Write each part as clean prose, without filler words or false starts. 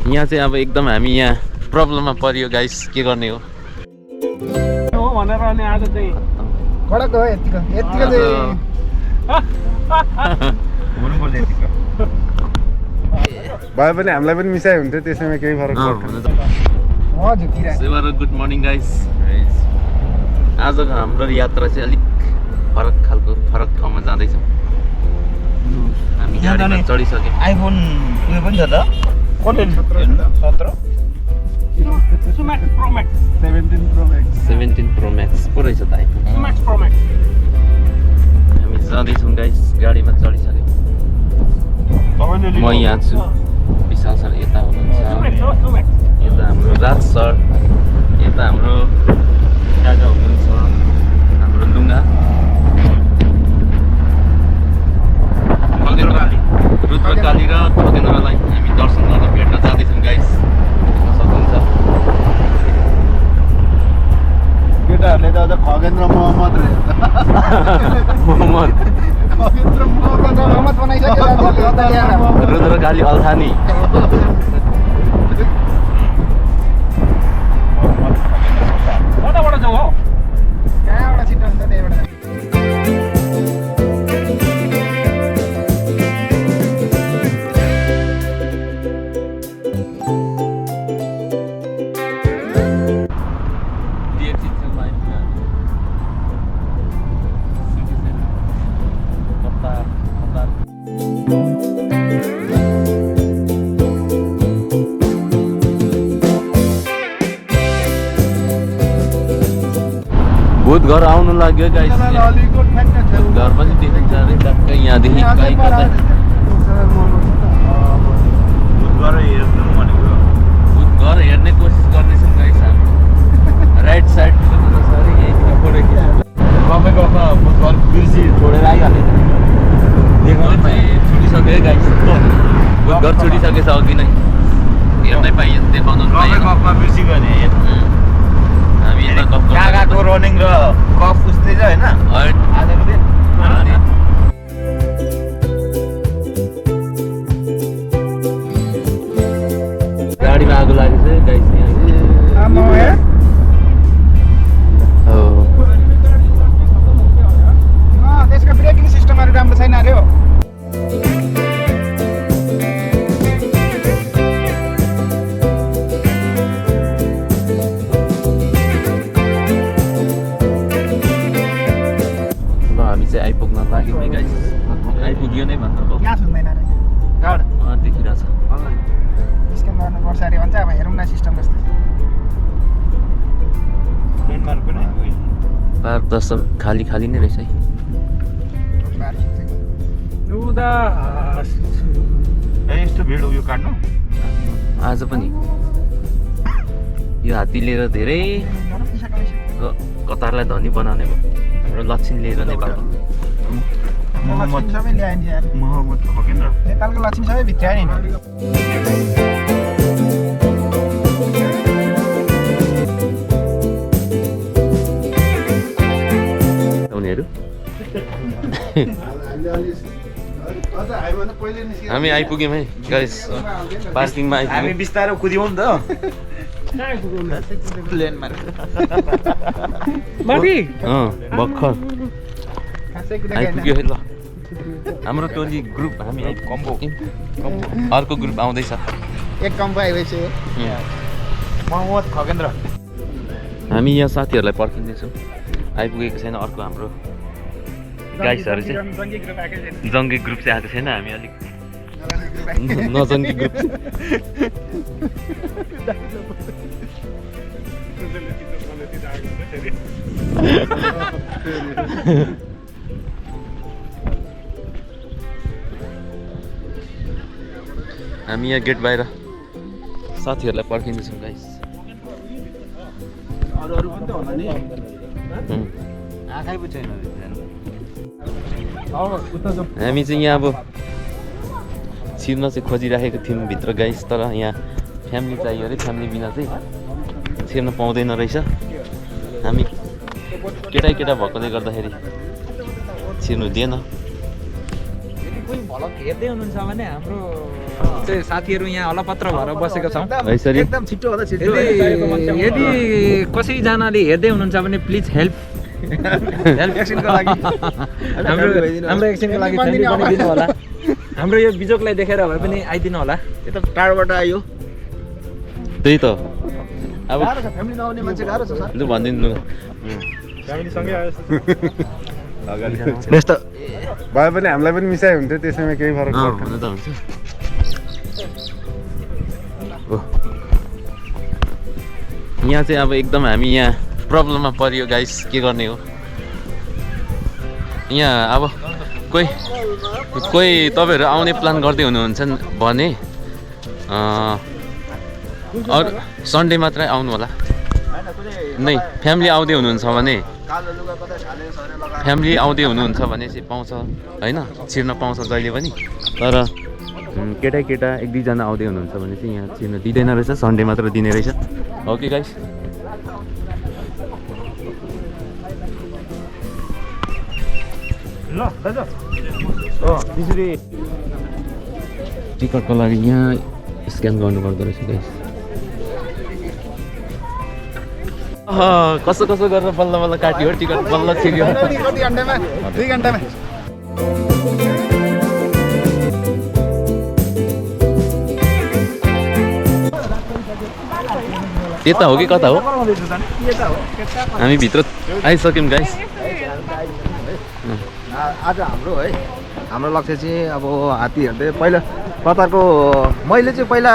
यहाँ चाहिँ अब एकदम हामी यहाँ प्रब्लममा परियो गाइस, के गर्ने हो भनेर अनि आज चाहिँ कडक हो यतिको हुनुपर्छ यतिको भए पनि हामीलाई पनि मिसाइ हुन्थ्यो त्यसैमा केही फरक पर्दैन। Good morning guys. आजको हाम्रो यात्रा चाहिँ अलिक फरक ठाउँमा जाँदैछौँ। हामी गाडीमा चढिसक्यौँ। आइफोन उयो पनि छ त 17 17 Pro Max पो रहेछ त आइफोन। हामी जाँदैछौँ गाइस, गाडीमा चढिसक्यौँ। म यहाँ छु, विशाल सर यता हुनुहुन्छ, यता हाम्रो राज सर, यता हाम्रो काका हुनुहुन्छ, हाम्रो डुङ्गा रुद्रकाली र खगेन्द्रलाई हामी दर्शन गर्न भेट्न जाँदैछौँ गाइस। सक्नुहुन्छ केटाहरूले त अझ खगेन्द्र मोहम्मद मोहम्मद खगेन्द्र मोहम्मद बनाइसक्यो। रुद्रकाली अल्थानी। कताबाट जाउँ हौ? कहाँबाट छिटो हुन्छ त्यहीबाट। भूत घर आउनु लाग्यो गाइस। घर पनि देखिन्छ अरे टक्कै यहाँदेखि कहीँ कतै। भूत घर हेर्ने कोसिस गर्दैछौँ गाइस हामी। राइट साइड सरी यहीँतिर फोटो भूत बिर्सी छोडेर आइहाल्यो देखाउनु चाहिँ छुटिसक्यो है गाइस। भूत घर छुटिसकेछ अघि नै, हेर्नै पाइयो, देखाउनु पाइयो। कफमा बिर्सी गर्ने हामी यता गफ काकाको रनिङ र कफ पुस्दैछ होइन आजको दिन। गाडीमा आगो लागेको छ गाइस यहाँ। हो त्यसको ब्रेकिङ सिस्टमहरू राम्रो छैन अरे हो। हामी चाहिँ आइपुग्न लाग्यो नि गाइस। आइपुग्यो नै भन्नु भयो। यहाँ सुन्दैन अरे गाड देखिरहेछ। स्क्यान गर्नुपर्छ अरे भन्छ। अब हेरौँ न सिस्टम कस्तो पार्क त सब खाली नै रहेछ है। यस्तो भिड उयो काट्नु आज पनि यो हात्ती लिएर धेरै कतारलाई धनी बनाउने भयो। हाम्रो लक्षिण लिएर नेपालको सबै ल्याइन्छ यार। मोहम्मद खगेन्द्र नेपालको लक्ष्मी सबै भित्रायो नि। उनीहरू हामी आइपुग्यौँ है गाइस, पार्किङमा हामी आइपुग्यौँ। बिस्तारै कुद्यौँ नि त प्लेनमा माथि भर्खर आइपुग्यो है। ल हाम्रो टोली ग्रुप हामी आइपुग्यौँ। अर्को ग्रुप आउँदैछ। एक कम्पो आइरहेछ। मोहम्मद खगेन्द्र हामी यहाँ साथीहरूलाई पर्खिँदैछौँ। आइपुगेको छैन अर्को हाम्रो गाइसहरू चाहिँ। जङ्गी ग्रुप चाहिँ आएको छैन। हामी अलिक नजङ्गी ग्रुप। हामी यहाँ गेट बाहिर साथीहरूलाई पर्खिँदैछौँ गाइस। आँखै पो छैन हामी चाहिँ यहाँ अब छिर्न चाहिँ खोजिराखेको थियौँ भित्र गाइस, तर यहाँ फ्यामिली चाहियो अरे। फ्यामिली बिना चाहिँ छिर्न पाउँदैन रहेछ। हामी केटा भएकोले गर्दाखेरि छिर्नु दिएन। कोही भलक हेर्दै हुनुहुन्छ भने हाम्रो चाहिँ साथीहरू यहाँ अलपत्र भएर बसेको छौँ। यसरी एकदम छिटो भन्दा छिटो यदि कसैजनाले हेर्दै हुनुहुन्छ भने प्लिज हेल्प एक्सनको लागि हाम्रो एक्सनको लागि फ्यामिली बनाइदिनु होला। हाम्रो यो बिजोकलाई देखेर भए पनि आइदिनु होला। यो त टाढोबाट आयो। त्यही त अब गाह्रो छ, फ्यामिली नआउने मान्छे गाह्रो छ सर। लु भनिदिनु फ्यामिलीसँगै आयो यस्तो भए पनि हामीलाई पनि मिसाइ हुन्थ्यो, त्यसैमा केही फरक पर्दैन। हुन त हुन्छ। यहाँ चाहिँ अब एकदम हामी यहाँ प्रब्लममा परियो गाइस, के गर्ने हो यहाँ। अब कोही तपाईँहरू आउने प्लान गर्दै हुनुहुन्छ भने अरू सन्डे मात्रै आउनु होला। नै फ्यामिली आउँदै हुनुहुन्छ भने चाहिँ पाउँछ होइन, छिर्न पाउँछ जहिले पनि। तर केटा एक दुईजना आउँदै हुनुहुन्छ भने चाहिँ यहाँ छिर्न दिँदैन रहेछ, सन्डे मात्र दिने रहेछ। हो कि गाइस? ल दाजु त्यसरी टिकटको लागि यहाँ स्क्यान गर्नुपर्दो रहेछ गाइस। कसो गरेर बल्ल बल्ल काट्यो टिकट, बल्ल छिर्यो। कति घन्टामा? 2 घन्टामा। यता हो कि कता हो? हामी भित्र आइसक्यौँ गाइस। आज हाम्रो लक्ष्य चाहिँ अब हात्ती हेर्दै पहिला कतारको मैले चाहिँ पहिला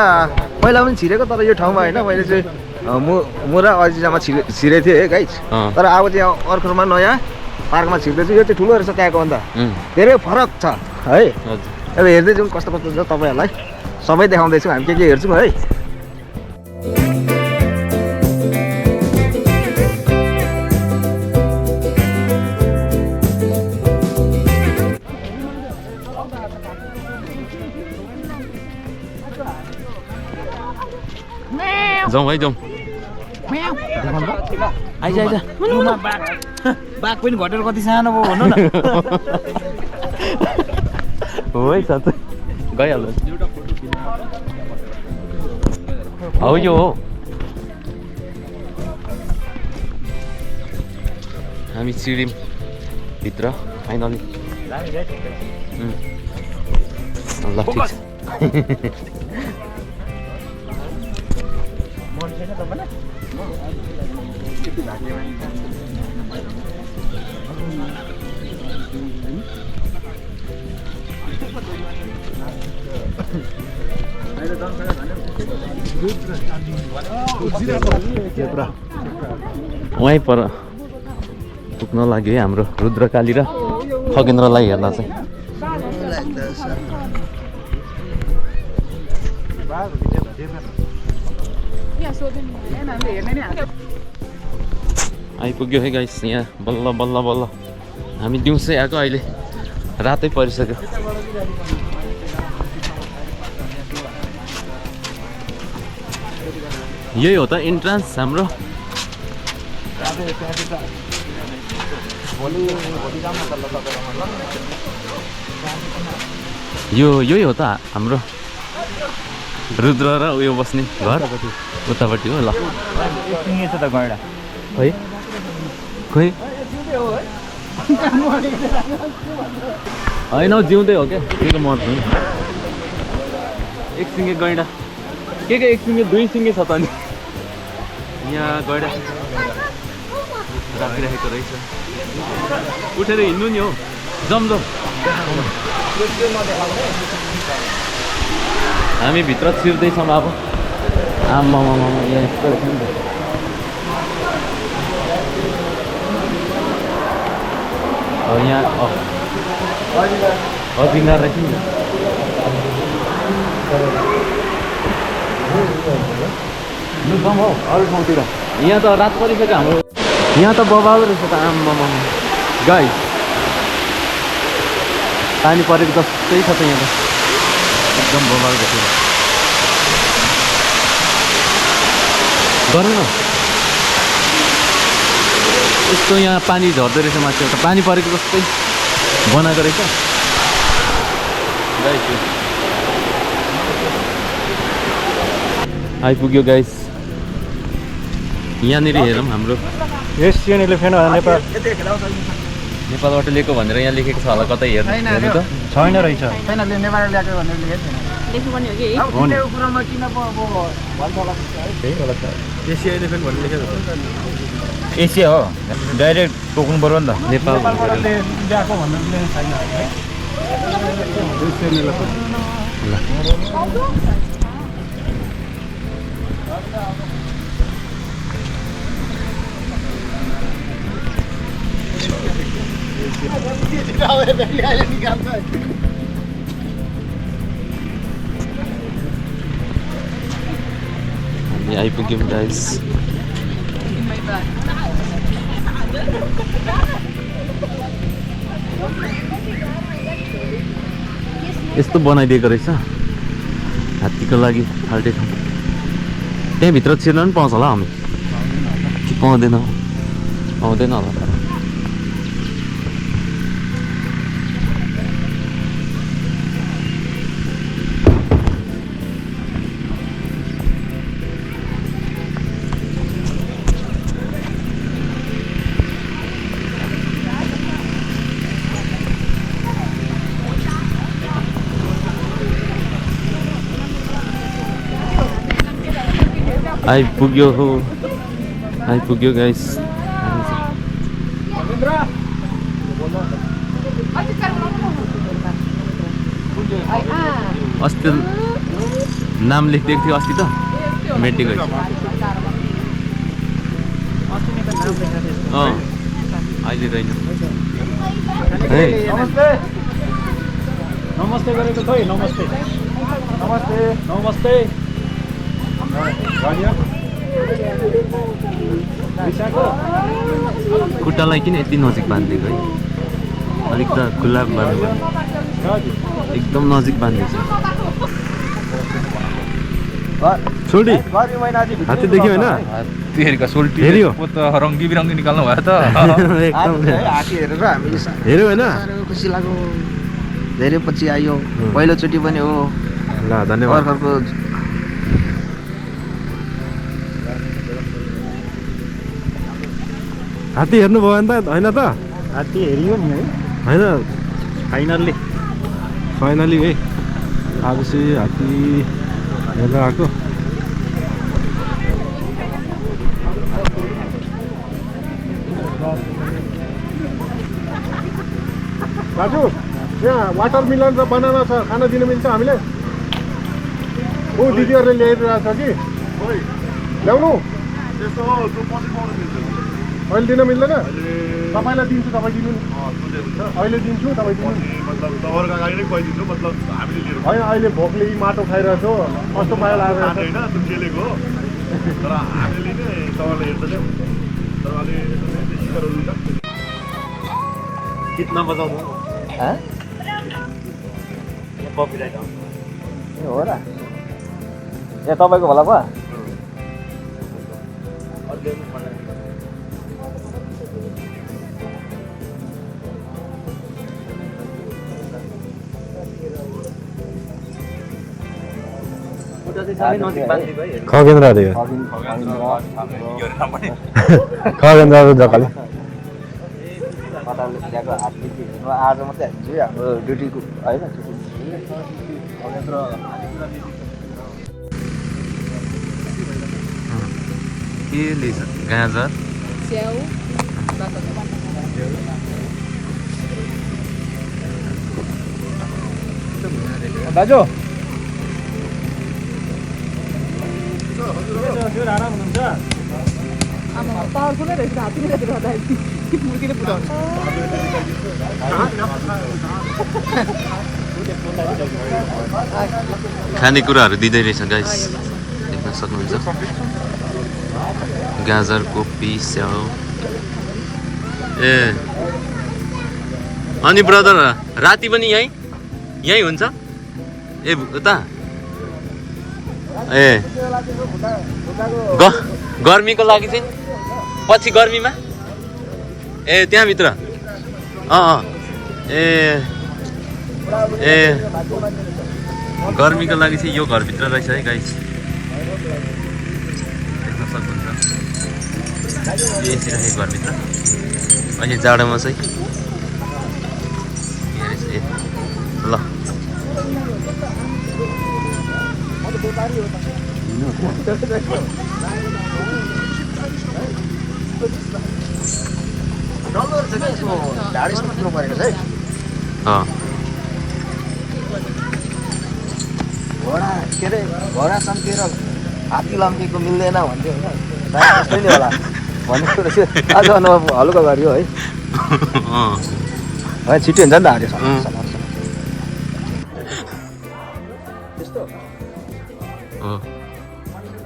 पनि छिरेको, तर यो ठाउँमा होइन। मैले चाहिँ म र अजिजामा छिरेको थिएँ है गाइस। तर अब चाहिँ अर्कोमा नयाँ पार्कमा छिर्दैछु। यो चाहिँ ठुलो रहेछ त्यहाँको भन्दा, धेरै फरक छ है। अब हेर्दै जाउँ कस्तो छ तपाईँहरूलाई सबै देखाउँदैछौँ हामी के हेर्छौँ है। जाउँ है, जाउँ। आइज बाघ पनि घटेर कति सानो भयो भन्नु न। हो है साँच्चै गइहाल्नु। हो यो हो। हामी छिर्यौँ भित्र फाइनली। ल ठिक छ। वहीँ पर पुग्न लाग्यो है हाम्रो रुद्रकाली र खगेन्द्रलाई हेर्न चाहिँ। आइपुग्यो है गाइस यहाँ बल्ल बल्ल बल्ल। हामी दिउँसै आएको, अहिले रातै परिसक्यो। यही हो त इन्ट्रान्स हाम्रो। यही हो त हाम्रो रुद्र र उयो बस्ने घर उतापट्टि हो। ल छ त गैडा है खोइ होइन हौ, जिउँदै हो क्या, के मर्नु। एक सिङ्गे गैडा के एक सिङ्गे 2 सिङ्गे छ त नि यहाँ गैडा राखिरहेको रहेछ। उठेर हिँड्नु नि हो, जम। हामी भित्र छिर्दैछौँ अब। आम्मा यहाँ यस्तो रहेछ नि त। यहाँ अजिङ्गर रहेछ नि। लु जाउँ हौ अरू ठाउँतिर। यहाँ त रात परिसक्यो हाम्रो। यहाँ त बबाल रहेछ त। आम्मा गाई पानी परेको जस्तै छ त यहाँ त, एकदम बबाल रहेछ। गर्नु न यस्तो यहाँ पानी झर्दो रहेछ माथि, त पानी परेको जस्तै बनाएको रहेछ। गाइस आइपुग्यो गाइस यहाँनिर हेरौँ हाम्रो एसियन एलिफेन्ट नेपाल नेपालबाट लिएको भनेर यहाँ लेखेको छ होला कतै हेर्नु त छैन रहेछ एसिया एलिफेन्ट भन्ने लेखेको छ एसिया हो डाइरेक्ट टोक्नु पर्यो नि त नेपाल ल्याएको भन्ने छैन है एसियन एलिफेन्ट हामी आइपुग्यौँ गाइस यस्तो बनाइदिएको रहेछ हात्तीको लागि फाल्टे ठाउँ त्यहाँभित्र छिर्न पनि पाउँछ होला हामी कि पाउँदैन होला आइपुग्यो गाइस अस्ति नाम लेखिदिएको थियो अस्ति त मेटिएको अहिले रहेन नमस्ते गरेको खै नमस्ते खुट्टालाई किन यति नजिक बाँधिदिएको है अलिक त खुल्ला बाँध्नु एकदम नजिक बाँधिदिएछ सोल्टी हात्ती देख्यो होइन तेरिका सोल्टी हेऱ्यो त रङ्गी बिरङ्गी निकाल्नु भयो त हात्ती हेरेर हामी हेऱ्यो होइन खुसी लाग्यो धेरै पछि आयो पहिलोचोटि पनि हो ल धन्यवाद अर्को हात्ती हेर्नुभयो भने त होइन त हात्ती हेरियो नि है होइन फाइनली है आएपछि हात्ती हेरेर आएको दाजु यहाँ वाटरमेलन र बनाना छ खान दिन मिल्छ हामीले ऊ दिदीहरूले ल्याइरहेको छ कि ल्याउनु अहिले दिन मिल्दैन तपाईँलाई दिन्छु तपाईँ दिनु अहिले दिन्छु तपाईँ दिनु होइन अहिले भोकले माटो खाइरहेको छु कस्तो पायो लागेको कितना बजाउनु हो र ए तपाईँको होला पो खगेन्द्र अरे खगेन्द्र जग्गाले आज मात्रै हाल्छु हाम्रो ड्युटीको होइन के लिएछ गाजर स्याउ दाजु आराम हुनुहुन्छ पावरफुलै रहेछ हात्तीले रहेछ मुर्तीले पुऱ्याउँछ खानेकुराहरू दिँदै रहेछ गाइस देख्न सक्नुहुन्छ गाजर कोपी स्याउ ए अनि ब्रदर राति पनि यहीँ हुन्छ ए उता ए गर्मीको लागि चाहिँ पछि गर्मीमा ए त्यहाँभित्र ए ए गर्मीको लागि चाहिँ यो घरभित्र रहेछ है गाइस, देख्न सक्नुहुन्छ एसी राखेको घरभित्र। अहिले जाडोमा चाहिँ यहाँ रहेछ। ए ल घोडा के अरे घोडा चम्किएर हात्ती लम्केको मिल्दैन भन्थ्यो होइन, त्यस्तै नै होला भनेको रहेछ। आज हल्का गरियो है, छिट्टो हुन्छ नि त हाल्यो त्यस्तो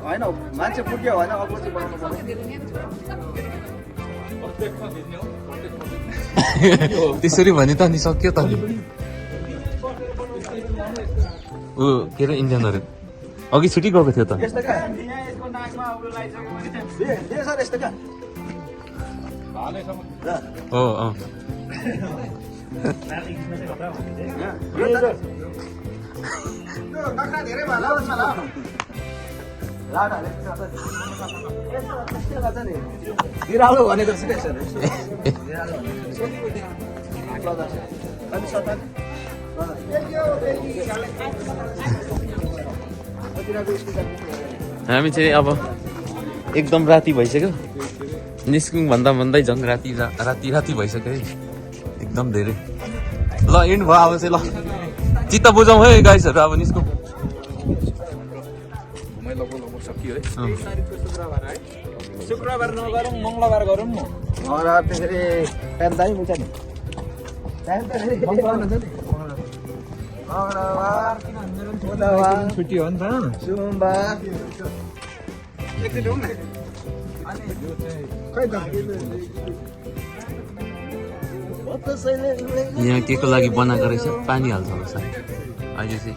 होइन। मान्छे पुग्यो भने अर्को चाहिँ बनाउनु पर्छ। त्यसरी भने त नि सक्यो त नि। ऊ के अरे इन्डियनहरू अघि छुट्टी गएको थियो त। हो बिरालो भनेको हामी चाहिँ अब एकदम राति भइसक्यो, निस्कौँ भन्दा भन्दै झन् राति भइसक्यो है, एकदम धेरै। ल इन्ड भयो अब चाहिँ, ल चित्त बुझाउँ है गाइसहरू, अब निस्कौँ। सकियो है। शुक्रबार नगरौँ, मङ्गलबार गरौँ न। त्यसरी टाइम दामी मिल्छ नि, टाइम त छुट्टी हो नि त। सोमबार यहाँ के को लागि बनाएको रहेछ, पानी हाल्छ होला सायद अहिले चाहिँ।